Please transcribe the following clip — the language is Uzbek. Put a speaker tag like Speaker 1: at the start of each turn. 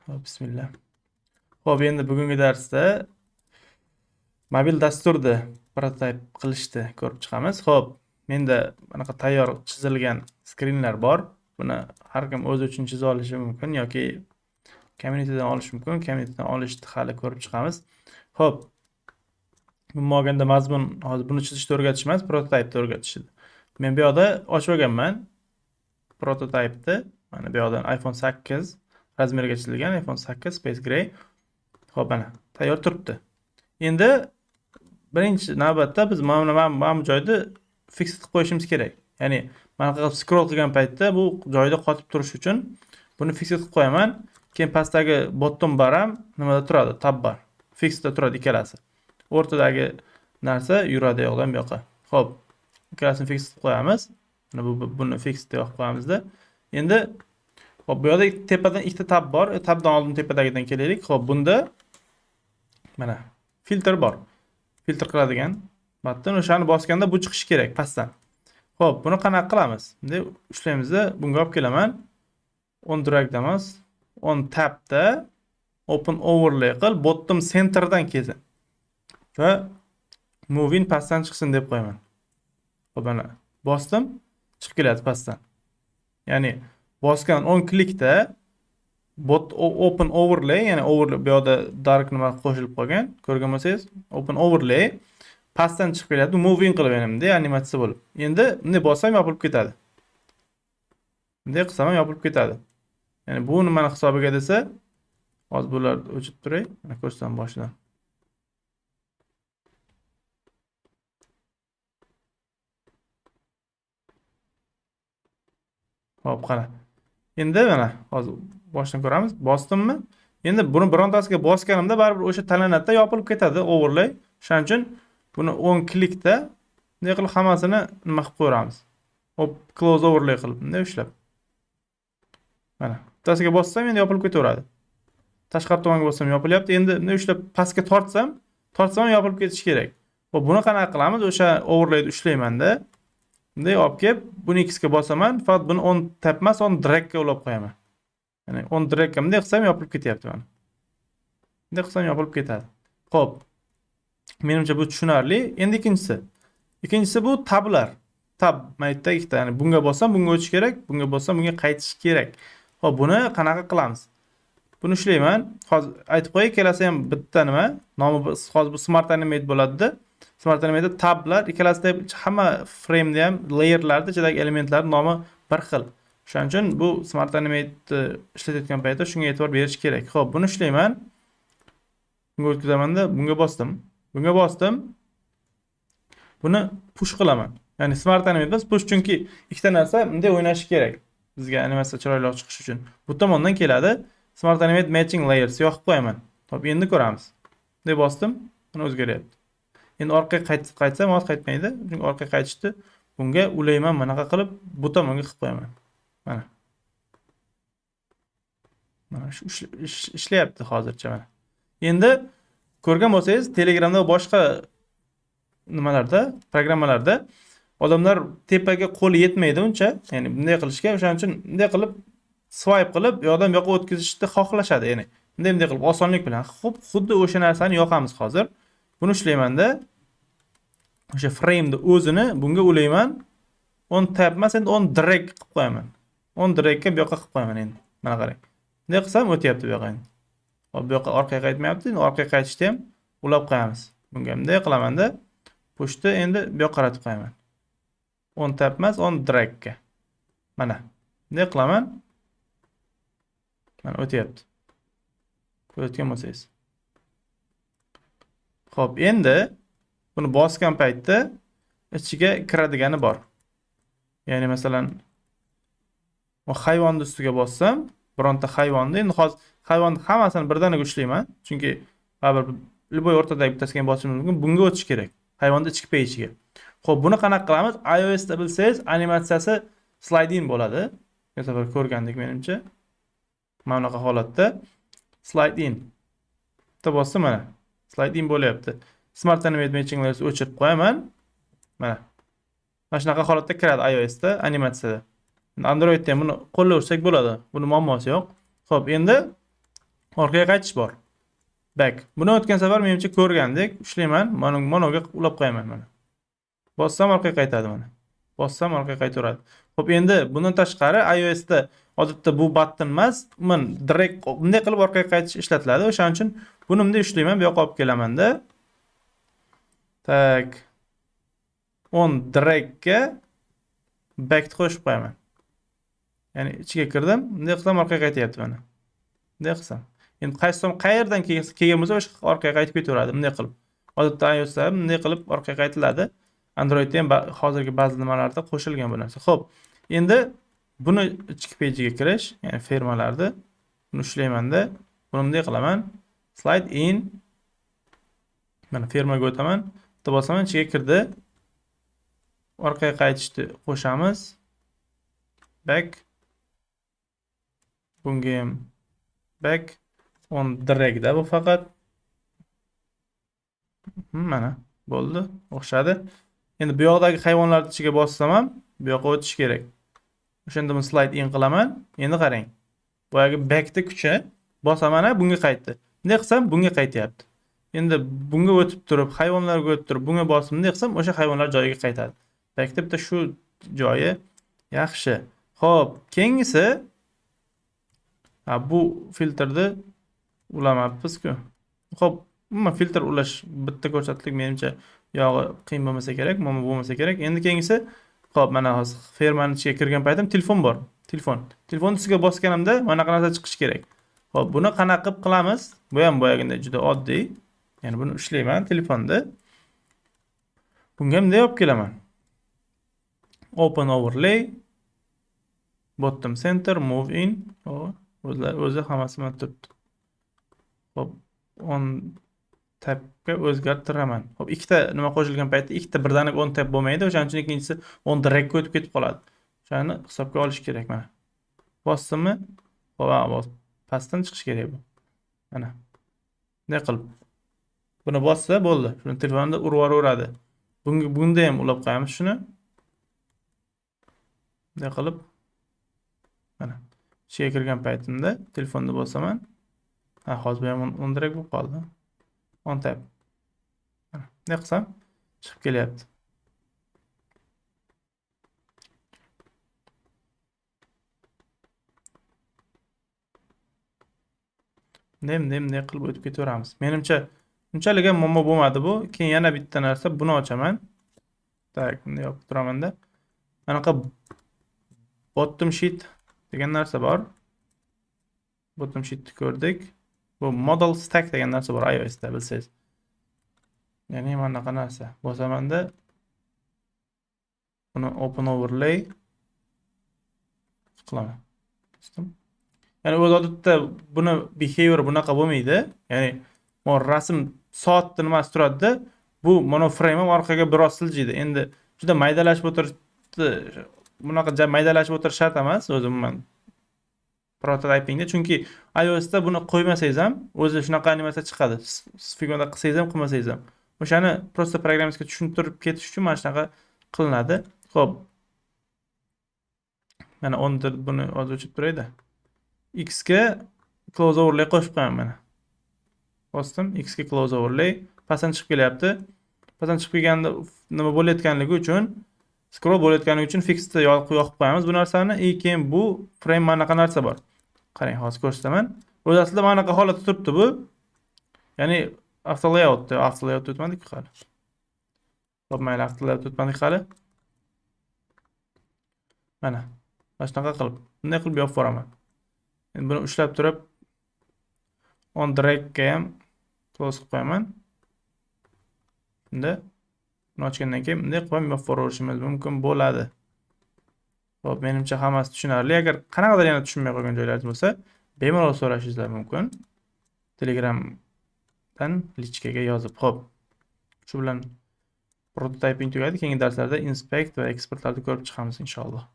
Speaker 1: Xo'p, bismillah. Xo'p, endi bugungi darsda mobil dasturni prototip qilishni ko'rib chiqamiz. Xo'p, menda anaqa tayyor chizilgan skrinlar bor. Buni har kim o'zi uchun chiza olishi mumkin yoki communitydan olish mumkin. Communitydan olishni hali ko'rib chiqamiz. Xo'p, umuman olganda mazmun hozir buni chizishni o'rgatish emas, prototipni o'rgatish. Men bu yoqda ochib olganman prototipni. Mana bu yoqdan iPhone 8 razmeriga chizilgan iPhone 8 Space Gray. Xo'p, mana tayyor turibdi. Endi birinchi navbatda biz mana bu joyda fix qilib qo'yishimiz kerak. Ya'ni mana qilib scroll qilgan paytda bu joyda qotib turish uchun buni fix qilib qo'yaman. Keyin pastdagi bottom bar ham nimada turadi? Tab bar. Fixda turadi ikkalasi. O'rtadagi narsa yuradi u yoqdan bu yoqqa. Xo'p, ikkalasini fix qilib qo'yamiz. Mana buni fix deb qo'yamizda. Endi xo'p, bu yoqda tepadan ikkita tab bor. Tabdan oldin tepadagidan kelaylik. Xo'p, bunda mana filtr bor. Filtr qiladigan button, o'shani bosganda bu chiqishi kerak pastdan. Xo'p, buni qanaqa qilamiz? Bunday ushlaymizda, bunga olib kelaman. On drag emas, on tapda open overlay qil, bottom centerdan kelsin. Va move in pastdan chiqsin deb qo'yaman. Xo'p, mana bosdim, chiqib keladi pastdan. Ya'ni bosgan on klikda bot open overlay, ya'ni overlay bu yoqda dark nima qo'shilib qolgan, ko'rgan bo'lsangiz, open overlay pastdan chiqib keladi, move in qilib yana bunday animatsiya bo'lib. Endi bunday bossam yopilib ketadi. Bunday qilsam ham yopilib ketadi. Ya'ni bu nimani hisobiga desa, hozir bularni o'chirib turay, mana ko'rsam boshidan. Hop, qara. Endi mana hozir boshdan ko'ramiz. Bosdimmi? Endi buni birontasiga bosganimda baribir o'sha tanlanadida yopilib ketadi overlay. Shuning uchun buni on klikda bunday qilib hammasini nima qilib qo'yamiz. Hop, close overlay qilib bunday ushlab. Mana bittasiga bossam endi yopilib ketaveradi. Tashqari tomonga bossam yopilyapti. Endi bunday ushlab pastga tortsam, tortsam ham yopilib ketishi kerak. Xo'p, buni qanaqa qilamiz? O'sha overlayni ushlaymanda. Bunday olib kelib, buni X ga bosaman, faqat buni on tap emas, on drag ga ulab qo'yaman. Ya'ni on drag ga bunday qilsam yopilib ketyapti mana. Bunday qilsam yopilib ketadi. Xo'p. Menimcha bu tushunarli. Endi ikkinchisi. Ikkinchisi bu tablar. Tab mana yerda ikkita, ya'ni bunga bossam bunga o'tish kerak, bunga bossam bunga qaytish kerak. Xo'p, buni qanaqa qilamiz? Buni ushlayman. Hozir aytib qo'yay, ikkalasi ham bitta nima? Nomi hozir bu Smart Animate bo'ladi-da. Smart Animate tablar ikkalasida hamma frame'da ham layerlarda ichidagi elementlar nomi bir xil. Shuning uchun bu Smart Animate ishlatayotgan paytda shunga e'tibor berish kerak. Xo'p, buni ushlayman. Bunga o'tkazamanda, bunga bosdim. Bunga bosdim. Buni push qilaman. Ya'ni Smart Animate emas, push, chunki ikkita narsa bunday o'ynashi kerak. Bizga animatsiya chiroyliroq chiqishi uchun. Bu tomondan keladi. Smart Animate Matching Layers yoqib qo'yaman. Xo'p, endi ko'ramiz. Bunday bosdim, buni o'zgaryapti. Endi orqaga qaytsam, hozir qaytmaydi. Chunki orqaga qaytishdi. Bunga ulayman, bunaqa qilib bu tomonga qilib qo'yaman. Mana. Mana shu ishlayapti hozircha mana. Endi ko'rgan bo'lsangiz, Telegramda va boshqa nimalarda, programmalarda odamlar tepaga qo'li yetmaydi uncha, ya'ni bunday qilishga, o'shaning uchun bunday qilib swipe qilib, u yoqdan bu yoqqa o'tkazishni xohlashadi, ya'ni bunday bunday qilib osonlik bilan. Xo'p, xuddi o'sha narsani yoqamiz hozir. Buni ushlaymanda, o'sha frame'ni o'zini bunga ulayman. On tap emas, endi on drag qilib qo'yaman. On dragga bu yoqqa qilib qo'yaman endi. Mana qarang. Bunday qilsam o'tyapti bu yoqqa endi. Hop, bu yoqqa orqaga qaytmayapti. Endi orqaga qaytishda ham ulab qo'yamiz. Bunga bunday qilamanda, pushni endi bu yoqqa qaratib qo'yaman. On tap emas, on dragga. Mana. Bunday qilaman. Mana o'tyapti. Ko'rayotgan bo'lsangiz. Xo'p, endi buni bosgan paytda ichiga kiradigani bor. Ya'ni masalan, o hayvonni ustiga bossam, bironta hayvonni, endi hozir hayvonni hammasini birdaniga ushlayman, chunki baribir любой o'rtadagi bittasiga ham bosishimiz mumkin. Bunga o'tish kerak. Hayvonni ichki page-iga. Xo'p, buni qanaqa qilamiz? iOS da bilsangiz, animatsiyasi slide in bo'ladi. O'sha safar ko'rgandik menimcha. Mana bunaqa holatda slide in. Bitta bossam mana slide in bo'lyapti. Smart Animate Matching Layers o'chirib qo'yaman. Mana. Mana shunaqa holatda kiradi iOS da animatsiyada. Androidda ham buni qo'llaversak bo'ladi. Buni muammosi yo'q. Xo'p, endi Orqaga qaytish bor. Back. Buni o'tgan safar menimcha ko'rgandik. Ushlayman, mana monoga ulab qo'yaman mana. Bossam orqaga qaytadi mana. Bossam orqaga qaytaveradi. Xo'p, endi bundan tashqari iOSda odatda bu button emas, umuman drag bunday qilib orqaga qaytish ishlatiladi. O'shaning uchun buni bunday ushlayman, bu yoqqa olib kelamanda. Tak. On dragga backni qo'shib qo'yaman. Ya'ni ichiga kirdim, bunday qilsam orqaga qaytyapti mana. Bunday qilsam. Endi qaysi qayerdan kelgan bo'lsa o'sha orqaga qaytib ketaveradi bunday qilib. Odatda iOSda bunday qilib orqaga qaytiladi. Androidda ham hozirgi ba'zi nimalarda qo'shilgan bu narsa. Xo'p, endi buni ichki page-ga kirish, ya'ni fermalarda buni ushlaymanda, buni bunday qilaman. Slide in. Mana fermaga o'taman. Bitta bosaman, ichiga kirdi. Orqaga qaytishni qo'shamiz. Back. Bunga ham back. On dragda bu faqat. Mana bo'ldi, o'xshadi. Endi bu yoqdagi hayvonlarning ichiga bossam ham bu yoqqa o'tish kerak. O'shanda buni slide in qilaman. Endi qarang. Boyagi backda kuchi bosaman, bunga qaytdi. Bunday qilsam bunga qaytyapti. Endi bunga o'tib turib, hayvonlarga o'tib turib, bunga bosib bunday qilsam o'sha hayvonlar joyiga qaytadi. Backda bitta shu joyi yaxshi. Xo'p, keyingisi ha, bu filtrni ulamabmiz-ku. Xo'p, umuman filtr ulash bitta ko'rsatdik, menimcha yog'i qiyin bo'lmasa kerak, muammo bo'lmasa kerak. Endi keyingisi, xo'p, mana hozir fermani ichiga kirgan paytim telefon bor. Telefon. Telefon ustiga bosganimda mana bunaqa narsa chiqishi kerak. Xo'p, buni qanaqa qilib qilamiz? Bu ham boyagiday juda oddiy. Ya'ni buni ushlayman telefonda. Bunga bunday olib kelaman. Open overlay, bottom center, move in. O'zi hammasi mana turibdi. Xo'p, on tapga o'zgartiraman. Xo'p, ikkita nima qo'shilgan paytda ikkita birdaniga on tap bo'lmaydi. O'shaning uchun ikkinchisi on dragga o'tib ketib qoladi. O'shani hisobga olish kerak mana. Bosdimmi? Xo'p, pastdan chiqish kerak bu. Mana. Bunday qilib. Buni bossa bo'ldi. Shuni telefonda urib yuboraveradi. Bunga bunda ham ulab qo'yamiz shuni. Bunday qilib mana ichiga kirgan paytimda telefonni bosaman. Ha, hozir bu ham on drag bo'lib qoldi. On tap. Mana bunday qilsam chiqib kelyapti. Bunday qilib o'tib ketaveramiz. Menimcha unchalik ham muammo bo'lmadi bu. Keyin yana bitta narsa, buni ochaman. Tak, bunday yopib turamanda. Anaqa bottom sheet degan narsa bor. Bottom sheetni ko'rdik. Bu model stack degan narsa bor iOSda, bilsangiz. Ya'ni mana bunaqa narsa. Bosamanda buni open overlay qilaman. Bosdim. Ya'ni o'z odatda buni behavior bunaqa bo'lmaydi. Ya'ni bu rasm soatni nimasi turadida, bu mono frame ham orqaga biroz siljiydi. Endi juda maydalashib o'tirishdi, bunaqa maydalashib o'tirish shart emas o'zi umuman prototypingda, chunki iOSda buni qo'ymasangiz ham o'zi shunaqa animatsiya chiqadi. Figmada qilsangiz ham, qilmasangiz ham. O'shani prosta programmistga tushuntirib ketish uchun mana shunaqa qilinadi. Xo'p. Mana 10 buni hozir o'chirib turayda. X ga close overlay qo'shib qo'yaman mana. Bosdim, X ga close overlay pastdan chiqib kelyapti. Pastdan chiqib kelganda nima bo'layotganligi uchun, scroll bo'layotganligi uchun fixedni yoqib qo'yamiz bu narsani. И keyin bu frame mana bunaqa narsa bor. Qarang, hozir ko'rsataman. O'zi aslida mana bunaqa holatda turibdi bu. Ya'ni auto layoutda, auto layout o'tmadik hali. Xo'p, mayli, auto layout o'tmadik hali. Mana mana shunaqa qilib, bunday qilib yopib boraman. Endi buni ushlab turib on drag ga ham close qilib qo'yaman. Shunda buni ochgandan keyin bunday qilib ham yopib boraverishimiz mumkin bo'ladi. Xo'p, menimcha hammasi tushunarli. Agar qanaqadir yana tushunmay qolgan joylaringiz bo'lsa, bemalol so'rashingiz mumkin. Telegramdan lichkaga yozib. Xo'p. Shu bilan prototyping tugadi. Keyingi darslarda inspect va eksportlarni ko'rib chiqamiz inshaalloh.